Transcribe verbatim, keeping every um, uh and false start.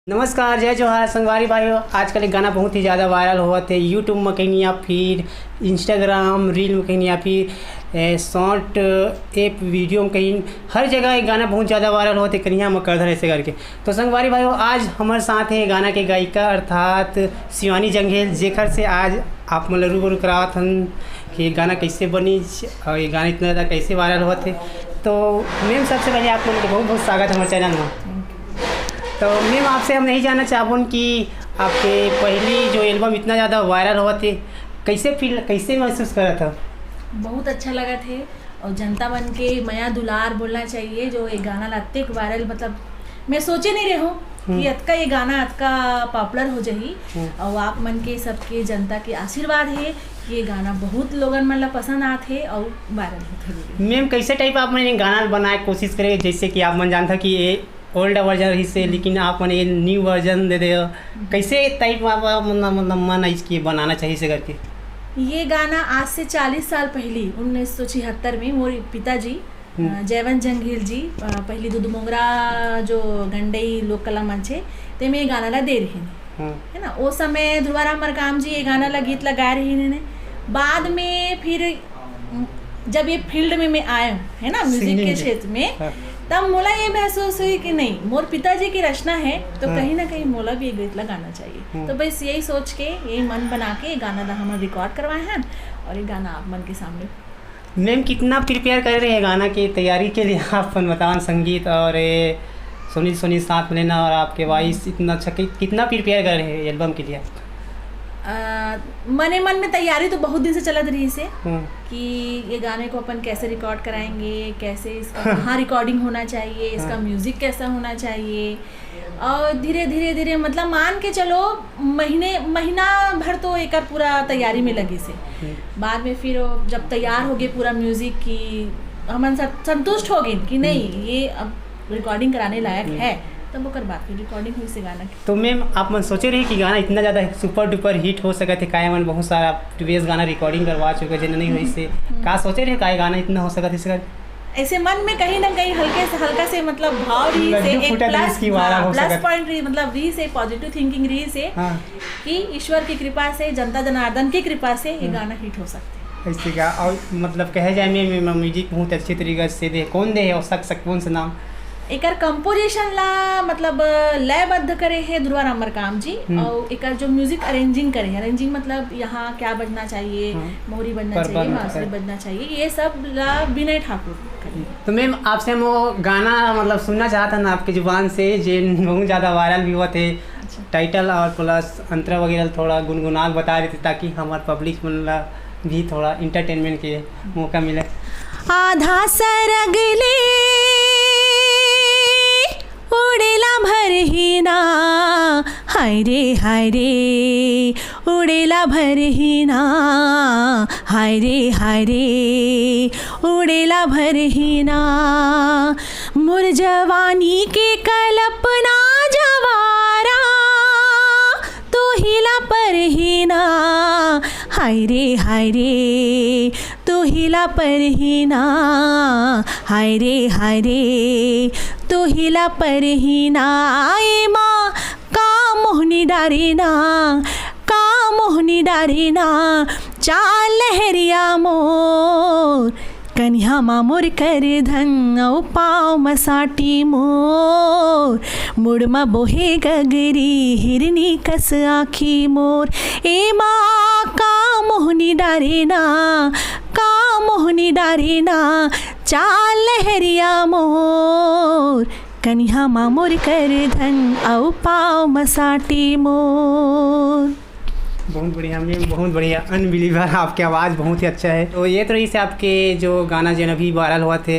नमस्कार, जय जोहार संगवारी भाइयों। आजकल एक गाना बहुत ही ज़्यादा वायरल होवत हे YouTube में कहीं या फिर Instagram reel में कहीं या फिर ए, शॉर्ट ऐप वीडियो में कहीं, हर जगह एक गाना बहुत ज़्यादा वायरल होवत हे, कनिहा मकरधन ऐसे करके। तो संगवारी भाइयों, आज हमारे साथ है गाना के गायिका अर्थात शिवानी जंघेल, जेकर से आज आप मन ला रूबरू करावत हन कि ये गाना कैसे बनी और ये गाना इतना ज़्यादा कैसे वायरल होवत हे। तो मैम, सबसे पहले आप लोगों को बहुत बहुत स्वागत है हमारे चैनल में। तो मैम, आपसे हम नहीं जानना चाहबोन कि आपके पहली जो एल्बम इतना ज़्यादा वायरल होवत हे, कैसे फील, कैसे महसूस करत हो? बहुत अच्छा लगत हे और जनता मन के मया दुलार बोलना चाहिए, जो ये गाना ला अतेक वायरल, मतलब मैं सोचे नहीं रहे हूँ कि हम्म। अतका ये गाना अतका पॉपुलर हो जाही। हम्म। और आप मन के सबके जनता के आशीर्वाद हे कि ये गाना बहुत लोगन मन ला पसंद आत हे और वायरल होत हे। मैम, कैसे टाइप आप मन ये गाना बनाए के कोशिश करे, जैसे कि आप मन जानता कि ये ओल्ड वर्जन रहिस हे, लेकिन आप मन ये न्यू वर्जन दे दे हो, कैसे टाइप आप, आप मन, मन, मन आइस कि बनाना चाहिए से करके? ये गाना आज से चालीस साल पहली, उन्नीस सौ छिहत्तर में मोर पिताजी, हम्म। अ, जयवंत जंघेल जी, अ, पहली दुदमोंगरा जो गंडई लोक कला मंच हे, ते में ये गाना ला दे रहे हैं, हम्म। है ना? ओ समय ध्रुवाराम मरकाम जी ये गाना ला, गीत ला गाए रहे हैं। बाद में फिर जब ये फील्ड में मैं आया हूँ, है ना, म्यूजिक के सिंगिंग के। क्षेत्र में, हाँ। तब मोला ये महसूस हुई कि नहीं, मोर पिताजी की रचना है, तो हाँ। कहीं ना कहीं मोला भी ये गीत ला गाना चाहिए। हम्म। तो बस यही सोच के, यही मन बना के ये गाना ला हम रिकॉर्ड करवाए हैं और ये गाना आप मन के सामने। मैम, कितना प्रिपेयर कर रहे हैं गाना की तैयारी के लिए? आप अपन बताओ, संगीत और ये सुनील, सुनील साथ में लेना और आपके वॉइस इतना अच्छा, कि-, कितना प्रिपेयर कर रहे हैं एल्बम के लिए? अ, मने मन में तैयारी तो बहुत दिन से चलत रहिस हे हम्म। कि ये गाने को अपन कैसे रिकॉर्ड कराएंगे, कैसे इसका कहाँ रिकॉर्डिंग होना चाहिए, इसका हाँ। म्यूजिक कैसा होना चाहिए। और धीरे, धीरे, धीरे, मतलब मान के चलो महीने, महीना भर तो एकर पूरा तैयारी में लगिस हे। हम्म। बाद में फिर वो जब तैयार हो गए पूरा म्यूजिक की, हमन सब संतुष्ट हो गए कि नहीं, हम्म। ये अब रिकॉर्डिंग कराने लायक हम्म। है, तब ओकर बाद फिर रिकॉर्डिंग हुई से गाना के। तो मैम, आप मन सोचे रहे कि गाना इतना ज़्यादा सुपर डुपर हिट हो सकत हे, काहे मन बहुत सारा प्रीवियस गाना रिकॉर्डिंग करवा चुके, जेन नहीं हुई से, हम्म। का सोचे रहे, काहे गाना इतना हो सकत हे, इस करके? ऐसे मन में कहीं ना कहीं हल्के से, हल्का से, मतलब, भाव रहिस हे, लड्डू एक फूटत प्लस, रहिस कि वायरल हाँ, हो प्लस सकत। पॉइंट रहिस, मतलब, रहिस हे, पॉजिटिव थिंकिंग रहिस हे हाँ। कि ईश्वर की कृपा से, जनता जनार्दन की कृपा से ये हम्म। गाना हिट हो सकत हे। ऐसे का, और मतलब कहे जाए में, में, में म्यूजिक बहुत अच्छे तरीके से दे, कौन दे हे और सक, सक, कौन सा नाम? एकर कंपोजिशन ला, मतलब, लयबद्ध करे हे ध्रुवाराम मरकाम जी, हम्म। और एकर जो म्यूजिक अरेंजिंग करे हे, अरेंजिंग मतलब यहाँ क्या बजना चाहिए, हम्म। मोहरी बजना पर चाहिए, बंद मासुरी कर। बजना चाहिए, ये सब ला विनय ठाकुर करे। तो मैम, आपसे हम वो गाना, मतलब, सुनना चाहत हन आपके जुबान से, जे बहुत ज़्यादा वायरल भी होवत हे, अच्छा। टाइटल और प्लस अंतरा वगैरह थोड़ा गुनगुना के बता देते, ताकि हमार पब्लिक मन ला भी थोड़ा एंटरटेनमेंट के मौका मिले। आधा सरग ले उड़ेला भरहिना, हाय रे, हाय रे, उड़ेला भरहिना, हाय रे, हाय रे, उड़ेला भरहिना। मोर जवानी के कल्पना जवारा, तू हिला परहिना, हाय रे, हाय रे, तू हिला परहिना, हाय रे, हाय रे, तू हिला परहिना। एमा का मोहनी डारेना, का मोहनी डारेना, चाल लहरिया मोर, कनिहा मा मोर करधन अउ पाँव म साटी मोर, मुड़ म बोहे गगरी हिरनी कस आँखी मोर। एमा का मोहनी डारेना, का मोहनी डारेना, चाल लहरिया मोर, कनिहा मा मोर करधन अउ पाँव म साटी मोर। बहुत बढ़िया मैम, बहुत बढ़िया। अनबिलीवर, आपके आवाज़ बहुत ही अच्छा है। तो ये तो रहिस हे आपके जो गाना जेन अभी वायरल होवत हे।